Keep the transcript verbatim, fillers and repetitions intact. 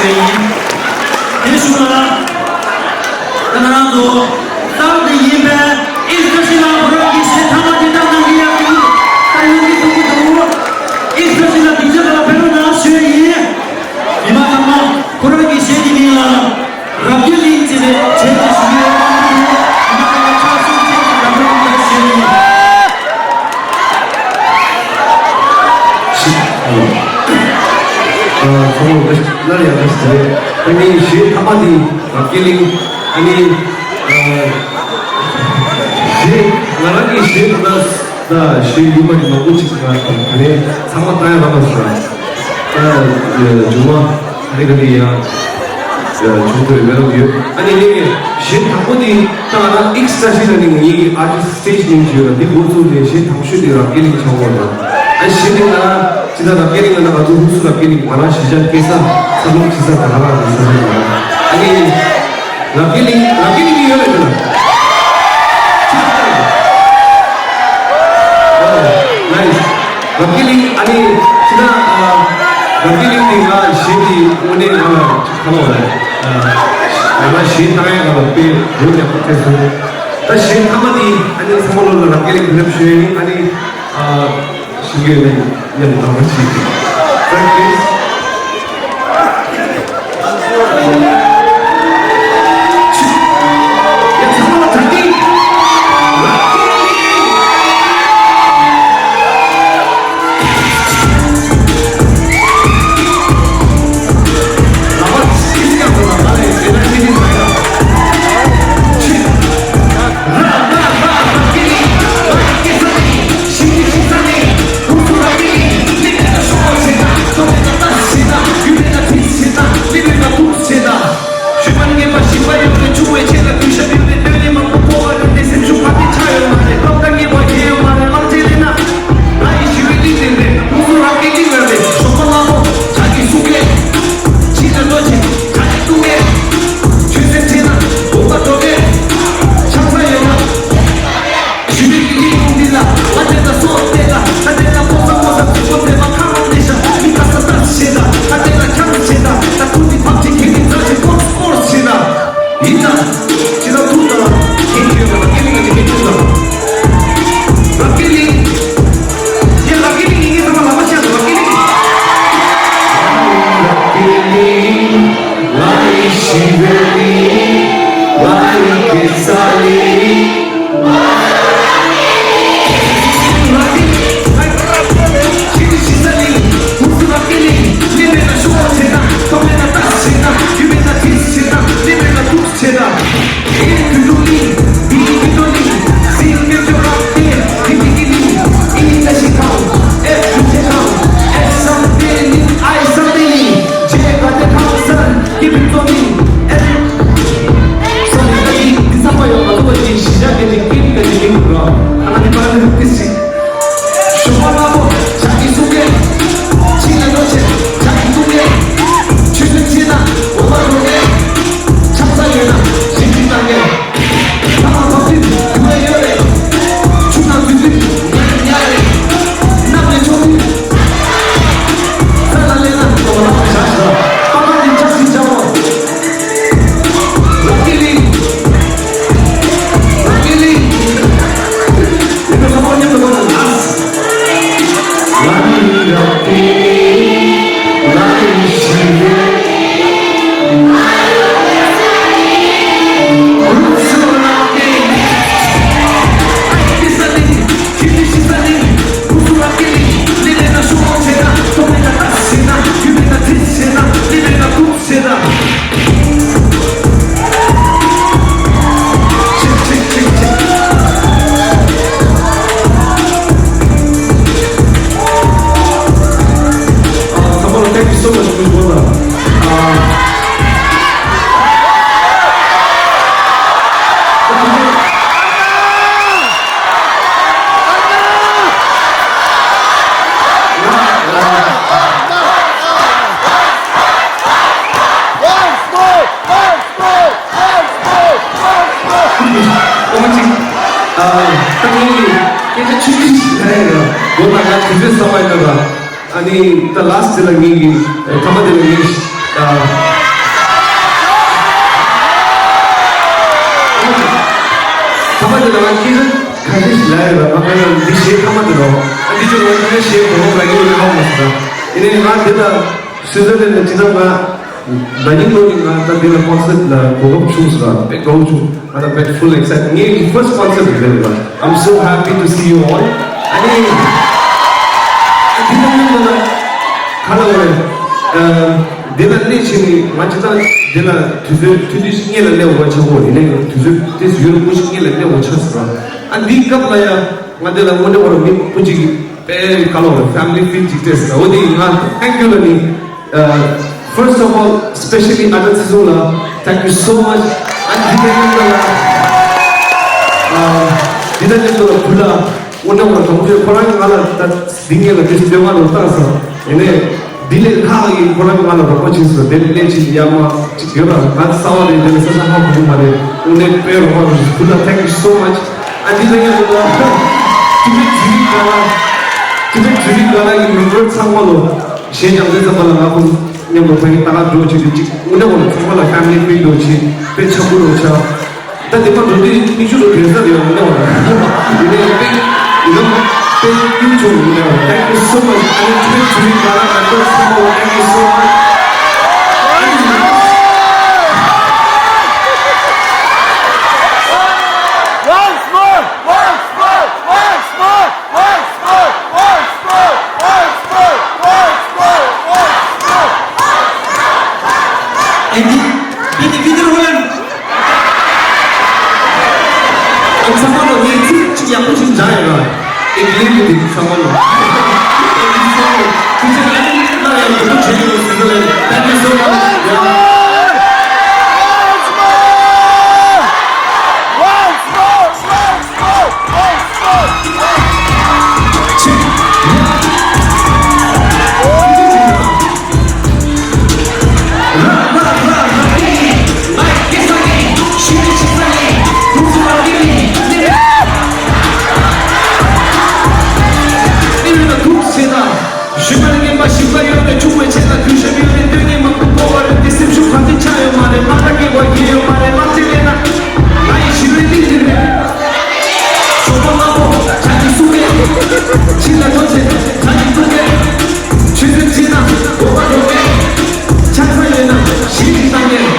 དེ་བཞུགས་ལ། ད་ང་རང་ཚོ་རྟག་ཏུ་ཡིན་པའི་ཨིས་ཀ་ཤི་ལ་ཁོ་རང་གི་གཞས་ཐ་མ་དེ་དག་གནང་གི་ཡག་གི་ད་གནང་གི་ཐུག་གི་འདུག་ཨིས་ཀ་ཤི་ལ་སྡིངས་ཆ་ཁ་ལ་ཕེབས་རོགས་གནང་ཞུ་ཡ་ཡིན། མི་མང་ཚང་མ་ཁོ་རང་གི་གཞས་ཀྱི་མིང་ལ་རབ་རྒྱས་གླིང་ཅེས་པའི་གཞས་དེ་ཞུ་གི་ཡོད། མི་མང་ཚང་མ་ཕྱག་གསུམ་བཅས་ཀྱི་རབ་རྒྱས་གླིང་ཅེས་ཞུ་ཡ་ཡིན། ཨ། ཚང་མ་སླར་ཡང་བཀྲ་ཤིས་བདེ་ལེགས། ད་ངའི་གཞས་མཐའ་མ་འདི་རབ་རྒྱས་གླིང་། ཨ་ནི། ཨ། གཞས་ང་རང་གི་གཞས་ད་ལྟ་གཞས་ཡོད་པ་འདི་མང་པོ་ཅིག་ང་ད་ནས་ཚང་མ་བཏང་ཡ་རག་པ་ཞིག་ད་མཇུག་མ་ཨ་རི་ག་ལི་ཡང་བྱུང་དགོས་མེད་རབས་ཡོད། ཨ་ནི་ངས་གཞས་དང་པོ་འདི་ད་ང་རང་ཨིག་སི་ཊ་ཤི་ལ་ནི་ངའི་ཨར་ཊི་སི་ཊི་སི་ཊེ་ཇི་ནེམ་ཞིག་ཡོད་ལ་འདི་འགོ་བཙུགས་ནས་གཞས་དང་ཤོས་འདི་རབ་རྒྱས་གླིང་ཆགས་པ་རེད། ཨ་གཞས་འདི་ང་རང་ཇི་ལྟར་རབ་རྒྱས་གླིང་ལ་ང་ཚོ་ཧུན་སུར་རབ་རྒྱས་གླིང་ང་རང་གཞིས་ཆགས་སྐྱེས་ས་འཚར་ལོངས་བྱེད་ས་དེ་ག་རང་རེད་ས་རེད་ང་རང་ཨ་ནི། རབ་རྒྱས་གླིང་རབ་རྒྱས་གླིང་ཡོད་རེད་དེ་ལ། ཨོ་ནའི་སི། རབ་རྒྱས་གླིང་ཨ་ནི་ཕྱི་ཟླ་ཨ། རབ་རྒྱས་གླིང་དེ་ང་གཞས་ཀྱི་དངོས་གནས་ང་ལ་ཁ་ལོ་རེད། ཨ། ང་ལ་གཞས་བཏང་ཡ་ང་ལ་དཔེ་རོ་ཉག་པོ་ཐེབས་སོང་། ད་གཞས་མཐའ་མ་དེ་ཨ་ནི་ཚང་མ་ལོ་ལ་རབ་རྒྱས་གླིང་གི་ལེབ་ཞུ་ཡ་ཡིན། ཨ་ནི་ཨ། ཞིག་ཡོད་ན་ཡང་དག་པ་ཞིག Thank you. Thank you so much, Miss Wanda. Uh, ཨ་ནི་ད་ངས་སྐད་ཆ་ཆུང་ཆུང་ཞིག་ལབ་ཡ་ཡོད། འོ་ན་ང་དུས་ཚོད་ཟ་བ་ཡིན་ན། ཨ་ནི་ད་ལཱ་སི་ཊི་ལ་ངས་ཀྱི་ཐ་མ་དེ་ལ་ངས་ཨ་ ཁྱེད་ཚོ་ཁ་ཤས་ཤིག་ལབ་ཡོད་པ། ང་ཁ་ཡང་འདི་གཞས་མཐའ་མ་དེ་རོ། ཨ་འདི་ཚོ་ང་ཁ་ཤས་གཞས་གོ་བ་ལ་ཡོད་ལ་ཧ་མ་སོང་། ཡིན་ནའི་ང་འདི་ལ་སུའི་ཙར་ལན་ལ་ཅི་ཙམ་ང་ན་ནིང་ལོ་ནི་ང་ད་འདི་ལ་ཀོན་སར་ཊི་ལ་གོ་སྐབས་བྱུང་སོང་ར། དཔེ་དགའ་བོ་བྱུང་། ང་ད་དཔེ་ཕུལ་ཨེག་སའི་ཊི། ངའི་ཕར་སི་ཊི་ཀོན་སར་ཊི་རེད་ར། I'm so happy to see you all. ཨ་ནི་ཨ་འདི་ལ་ཡོད་ལ་ག་ལ་བ་རེད། ཨ། འདི་ལ་གནས་ཕྱིན་ནས་ང་ཅི་ཙམ་འདི་ལ་དུས་ཚོད་ཐུང་ཐུང་ཞིག་སྔོན་ལ་སླེབས་འོང་ཆགས་པོ་ཡིན་ནའི་དུས་ཚོད་ཏིས་ཡུན་རིང་པོ་ཞིག་སྔོན་ལ་སླེབས་འོང་ཆགས་སོང་ར། ཨ་འདིའི་སྐབས་ལ་ཡང་ང་འདི་ལ་དངོས་གནས་ཁོ་རང་མི་སྤུན་གཅིག་གིས་དཔེ་ག་ལོ་ཕེ་མི་ལི་ཕིལ་ཅིག་སྤྲད་སོང་། འོ་དེ་ང་ཐེང་ཀིའུ་ལ་ནི། ཨ། First of all, specially ཨ་ཅག་ཚེ་བཟང་ལ་thank you so much. ཨ་འདི་ལ་ཡང་ལ་ཨ་འདི་ལ་ཡང་ལ་བུ་ལ། དངོས་གནས་ཁོ་རང་དང་པོ་ཁོ་རང་གིས་ང་ལ་ད་འདི་ངེད་ལ་འདི་སྟོན་པ་ལོ་བཏང་སོང་། ཡིན་ནའི་འདི་ལས་ཁག་ཡིན། ཁོ་རང་གིས་ང་ལ་རོགས་པ་བྱས་སོང་། དེ་ལས་ཅིག་ཡ་མ་ཅིག་ཡོད་ལ་ང་གསར་བ་རེད། འདི་ལ་ས་ས་ཧ་གོ་གི་མ་རེད། དངོས་གནས་དཔེ་རོགས་པ་རེད། ཁུ་ལ་thank you so much. ཨ་འདི་ལ་ཡ་ལ་ཏི་བེཊ་ཇུ་རི་ག་ལ་ཏི་བེཊ་ཇུ་རི་ག་ལ་གི་མི་འབོར་ཚང་མ་ལོ་གཞས་སྦྱང་དུས་ཙམ་པ་ལ་ང་ཁོང་མཉམ་དུ་ཕ་གི་ལྟ་ག་འགྲོ་བྱེད་དུས་ཅིག་དངོས་གནས་ཁོ་ལ་ཚང་མ་ལ་ཕེ་མི་ལི་ཕིལ་འགྲོ་བྱེད་དཔེ་ཆགས་པོ་རོགས་ཆགས། ད་དེ་པར་འགྲོ་དུས་མིག་ཆུ་རུ་བྲོས་ས་རེད་འོང་ལེ་བ། ཡིན་ནའི་དཔེ་ཡིན་ནམ་དཔེ་ཀུན་བྱུང་ཡིན་ལེ་བ། Thank you so much. ཨ་ནི་ཁྱོད་ཚོའི་བར་ལ་ང་ཚོ་ཚང་མ་ལ་thank you so much. Once more! Once more! Once more! Once more! Once more! Once more! Once more! Once more! Once more! Thank you. Thank you, Peter Holland. ཨ་ཚང་མ་ལ་ངས་ཚིག་གཅིག་ཡག་པོ་ཞིག་འཇགས་ཡོད་ལ། ཨེ་ལི་ལི་འདི་ཚང་མ་ལ། Thank you so much. ཁྱེད་ཚོས་ཨ་ནི་སླར་ཡང་དགོངས་པ་བཞེས་ཡོད་ཟེར་ལ། Thank you so much. ཞུས་པ་ནི་ངན་པ་ཞིག་པ་ཡོད་པའི་ཆུང་བའི་ཆེད་ལ་གུས་ཞབས་ཡོད་པའི་སྟོད་ངན་མང་པོ་པོ་བ་རེད་དེ། སེམས་ཤུགས་གང་ཅི་ཆག་ཡོད་མ་རེད། དམག་སྒར་སྐྱེ་བ་ཡིན་ཡོད་མ་རེད། དམག་ཆེན་ལས་ན་ང་ཡི་ཞི་བའི་གླིང་འདིར་རེད། ཞོགས་པ་དམར་པོ་བྱ་ཡི་སྲུང་མས། ཕྱི་ལ་ཐོན་ཚེ་བྱ་ཡི་སྲུང་མས། ཆུ་ཚོད་བརྩིས་ན་འོག་པ་འགྲོ་མེད། ཆགས་ས་ཡོད་ན་གཞི་ཡི་བཏང་ངས།